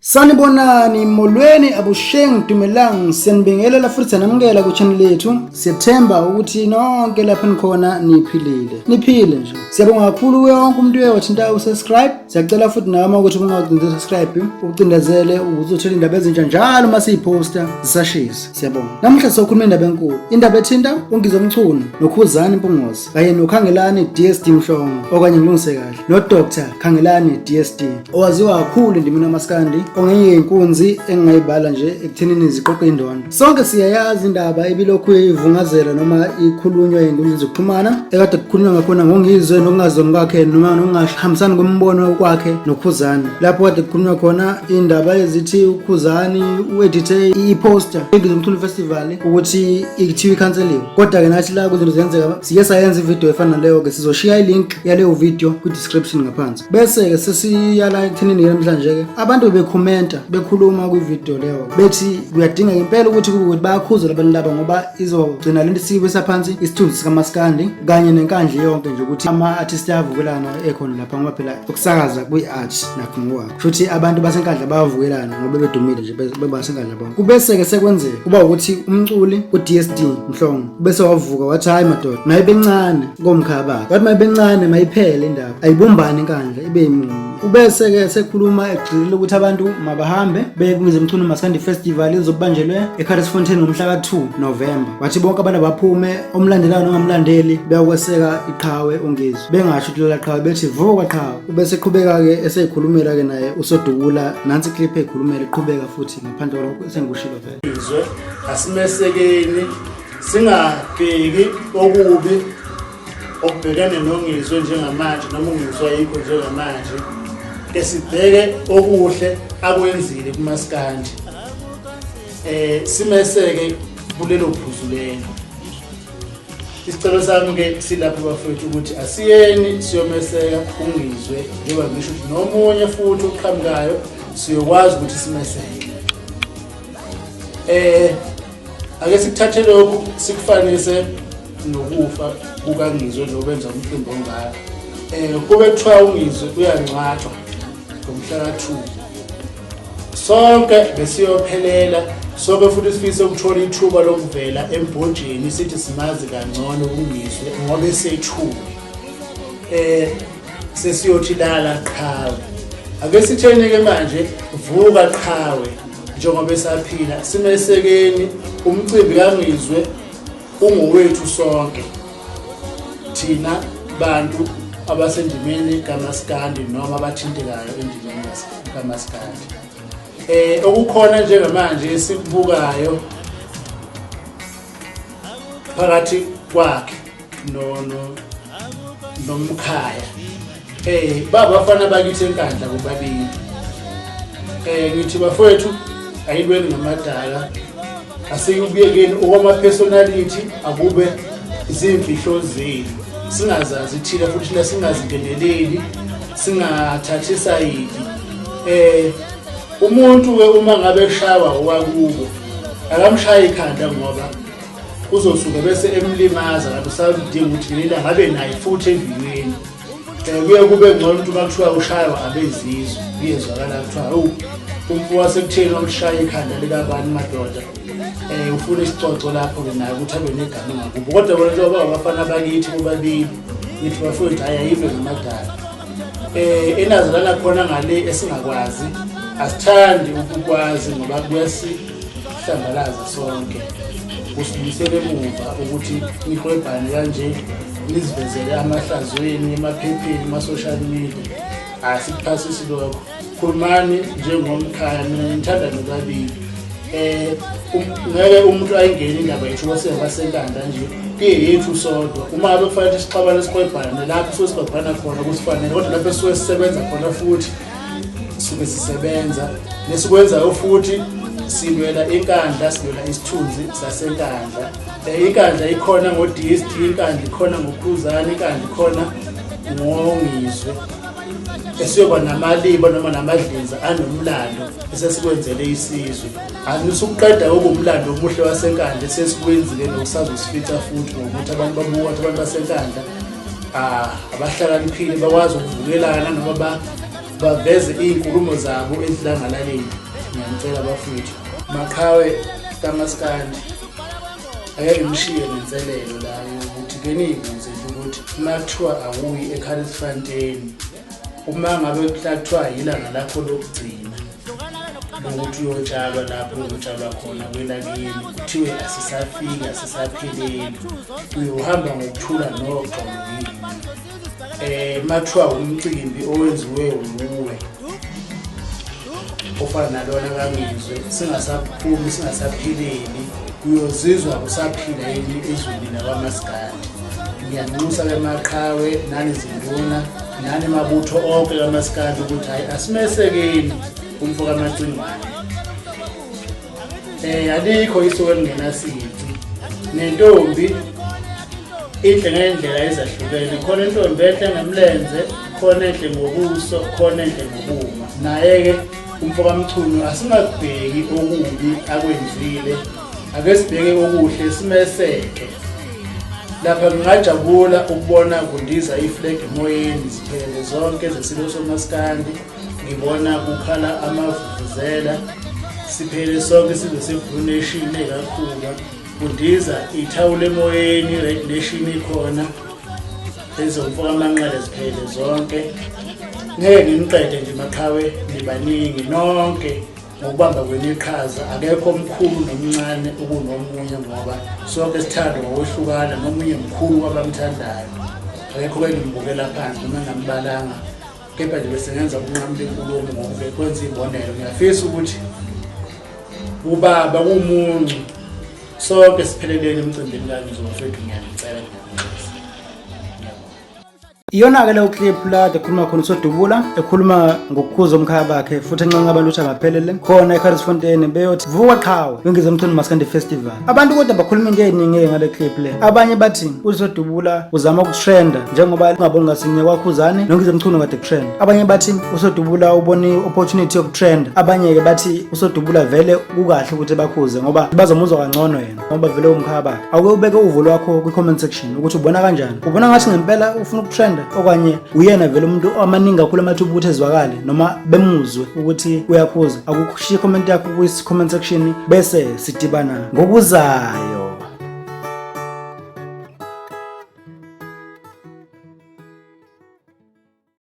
Sanibonani, molweni, abusheng, dumelang, siyanibingelela futhi siyanamukela ku-channel yethu. Siyethemba ukuthi nonke lapho nikhona niphilile. Niphile nje. Siyabonga kakhulu kuye wonke umuntu uye wathinta usubscribe. Siyacela futhi nawe uma ukuthi ungagcina subscribe, ucindezele ukuze uthole indaba ezintsha njalo uma siyiposta zisashisa. Siyabonga. Namuhla sizokhuluma indaba enkulu. Indaba ethinta uNgizwe Mchunu noKhuzani Mpungose kanye noKhangelani DSD Mhlongo okanye ngilungise kahle noDr Khangelani DSD owaziwa kakhulu endimeni kamaskandi ongenye yenkunzi engingayibala nje ekuthenini ziqoqe indondo. Sonke siyayazi indaba ebilokhu ivungazela noma ikhulunywa ey'nkundleni zokuxhumana ekade kukhulunywa ngakhona ngoNgizwe nokungazwani kwakhe noma nokungahambisani kwemibono kwakhe noKhuzani, lapho kade kukhulunywa khona indaba ezithi uKhuzani u-edithe i-poster eNgizwe Mchunu Festival ukuthi ikuthiwa ikhanseliwe. Kodwa-ke nathi la kwizinto ziyenzeka siye sayenza ividiyo efana naleyo-ke, sizoshiya i-link yaleyo video kwi-description ngaphansi. Bese-ke sesiyala ekuthenini-ke namhlanje-ke abantu bekhomenta bekhuluma kwividiyo leyo bethi kuyadingeka impela ukuthi kube ukuthi bayakhuza labantu laba ngoba izogcina lento isibuyisa phansi isithunzi sikamaskandi kanye nenkandla yonke nje, ukuthi ama-artist ayavukelana ekhona lapha ngoba phela ukusakaza kwi-art nakho ngokwakho, futhi abantu basenkandla bayavukelana ngoba bedumile nje bebasenkandla bonke. Kubese-ke sekwenzeka kuba ukuthi umculi u-DSD Mhlongo bese wavuka wathi hhayi madoda, mayibencane komkhaya bakhe, wathi mayibencane, mayiphele indaba, ayibumbane inkandla ibe yimunye. Ubese-ke sekhuluma egxilile ukuthi abantu mabahambe beye kuNgizwe Mchunu Maskandi Festival ezokubanjelwe eCurries ngomhla ka-2 November. Wathi bonke abantu abaphume, omlandelayo nongamlandeli, beyokweseka iqhawe uNgizwe, bengasho ukuthi lela qhawe, bethi vuka qhawe. Ubese eqhubeka-ke eseyikhulumela-ke naye usodubula nansi iclip eyikhulumela iqhubeka futhi ngaphandle kwalokho esengikushilo vele. Izwe asimesekeni, singabheki okubi okubhekene noNgizwe njengamanje noma uNgizwe ayikho njengamanje, ke sibheke okuhle akwenzile kumaskandi, simeseke kulelo phuzu lelo. Isicelo sami ke silapho bafethu ukuthi asiyeni siyomeseka uNgizwe, njengoba ngisho ukuthi nomunye futhi oqhamukayo siyokwazi ukuthi simeseke. Ake sikuthathe lokhu sikufanise nokufa kukaNgizwe njengoba umcimbi ongaka. Kube kuthiwa uNgizwe uyangcwatshwa ngomhla ka-2, sonke besiyophelela sonke futhi sifise ukuthola ithuba lokuvela embhojeni sithi simazi kangcono uNgizwe ngoba esethule. Sesiyothi lala qhawe. Ake sitheni-ke manje, vuka qhawe, njengoba esaphila simesekeni. Umcimbi kaNgizwe ungowethu sonke thina bantu abasendimeni kamaskandi noma abathintekayo endimeni kamaskandi. Okukhona njengamanje esikubukayo phakathi kwakhe no no nomkhaya, babafana bakithi eNkandla bobabili. Ngithi bafowethu, ayilweni ngamadala, asikubuyekeni okwama-personality, akube izimfihlo zenu, singazazi thina futhi thina singazingeneleli, singathathi isayidi. Umuntu ke uma ngabe eshawa owakubo, akamshaya ikhanda ngoba uzosuke bese emlimaza, kanti usadinga ukuthi ngelinye ngabe naye futhi evikweni. Kuye kube ngcono ukuthi uma kuthiwa ushaywa abezizwe, kuyezwakala kuthiwa hawu, umfo wasekutheni wamshaya ikhanda likabani madoda, ufuna isicoco lapho-ke naye ukuthi abe negama ngakubo. Kodwa bona njengoba abafana bakithi bobabili, ngithi bafowethu, hhayi, ayibe ngamadala. Enazo lana khona ngale esingakwazi, asithandi ukukwazi ngoba kuyasihlambalaza sonke, kusibuyisela emuva ukuthi nihlwebhane kanje, nizivezele amahlazweni emaphepheni, kuma-social media. Asikuphasisi lokho. Khulumani njengomkhaya, mina ngithanda nobabili. Ngeke umuntu ayingene indaba yethu basenkandla nje, kuyeyethu sodwa. Uma ngabe kufanele sixabane, sikwebhane lapho suke sikwebhana khona kusifanele, kodwa lapho esuke sisebenza khona futhi suke sisebenza nesikwenzayo futhi silwela inkandla, silwela isithunzi sasenkandla. Inkandla ikhona ngo-DSD, inkandla ikhona ngoKhuzani, inkandla ikhona ngoNgizwe, esiyoba namaliba noma namadlinza anomlando esesikwenzele isizwe. Anisukuqeda okumlando omuhle wasenkandla esesikwenzile nokusazosifica futhi, ngokuthi abantu babuka ukuthi abantu basenkandla abahlakaniphile, bakwazi ukuvukelana noma Baveze iy'nkulumo zabo edlangalaleni. Ngiyanicela bafowethu, maqhawe kamaskandi, ake ngimshiye nenselelo la yokuthi ke niyibuze nje ukuthi uma kuthiwa awuyi eCarisfontein, uma ngabe kuthiwa yilanga lakho lokugcina lokuthi uyotshalwa lapho uyotshalwa khona kwelakini, kuthiwe asisafiki asisapheleli, uyohamba ngokuthula noxolo yini? Mathiwa umcimbi owenziwe wuwe ofana nalona kaNgizwe, singasaphumi singasaphileli, uyozizwa usaphila yini ezweni lakwaMaskandi? Ngiyanxusa bemaqhawe nani zinduna nani mabutho onke kaMaskandi ukuthi hhayi, asimesekeni umfo kaMacingwane. Alikho isuku elingenasici, nentombi inhle ngendlela ezahlukene. Khona intombi enhle ngemlenze, khona enhle ngobuso, khona enhle ngokuma. Naye-ke umfo kaMchunu, asingakubheki okubi akwenzile, ake sibheke okuhle, simeseke. Lapha ngingajabula ukubona kundiza iflag emoyeni, ziphelele zonke zesilo somaskandi, ngibona kukhala amavuvuzela, siphele sonke size se-Blue Nation ekakhuba, kundiza ithawula emoyeni, i-Red Nation ikhona, ezomfoka amanqele ziphele zonke. Ngeke nginiqede nje maqhawe, nibaningi nonke ngokubamba kwenu iqhaza. Akekho omkhulu nomncane ukunomunye, ngoba sonke sithandwa ngokwehlukana, nomunye mkhulu kwabamthandayo. Akekho ke ngimbukela phansi noma ngambalanga, kepha nje bese ngenza ukunqamula inkulumo ngoba kwenza iy'bonelo. Ngiyafisa ukuthi ubaba kumuncu sonke sipheleleni emcimbini kaNgizwe bafethu, ngiyanicela, ngiyanixosa. Iyona-ke leyo clip la kade ekhuluma khona uSodubula, ekhuluma ngokukhuza umkhaya bakhe futhi encenga abantu ukuthi abaphelele khona eCarisfontein beyothi vuka qhawe weNgizwe Mchunu Maskandi Festival. Abantu kodwa bakhuluma into eziningi ngale clip le. Abanye bathi uSodubula uzama ukutrenda njengoba ungaboni ngasinye kwaKhuzani noNgizwe Mchunu kade kutrend. Abanye bathi uSodubula ubone i-opportunity yokutrend. Abanye-ke bathi uSodubula vele kukahle ukuthi bakhuze ngoba bazomuzwa kangcono yena ngoba vele umkhaya bakhe. Awuke ubeke uvo lwakho kwi-comment section ukuthi ubona kanjani. Ubona ngathi ngempela ufuna ukutrenda okanye uyena vele umuntu amaningi kakhulu amathuba ukuthi ezwakale noma bemuzwe ukuthi uyakhuza. Akushiye comment yakho kwi-comment section bese sidibana ngokuzayo.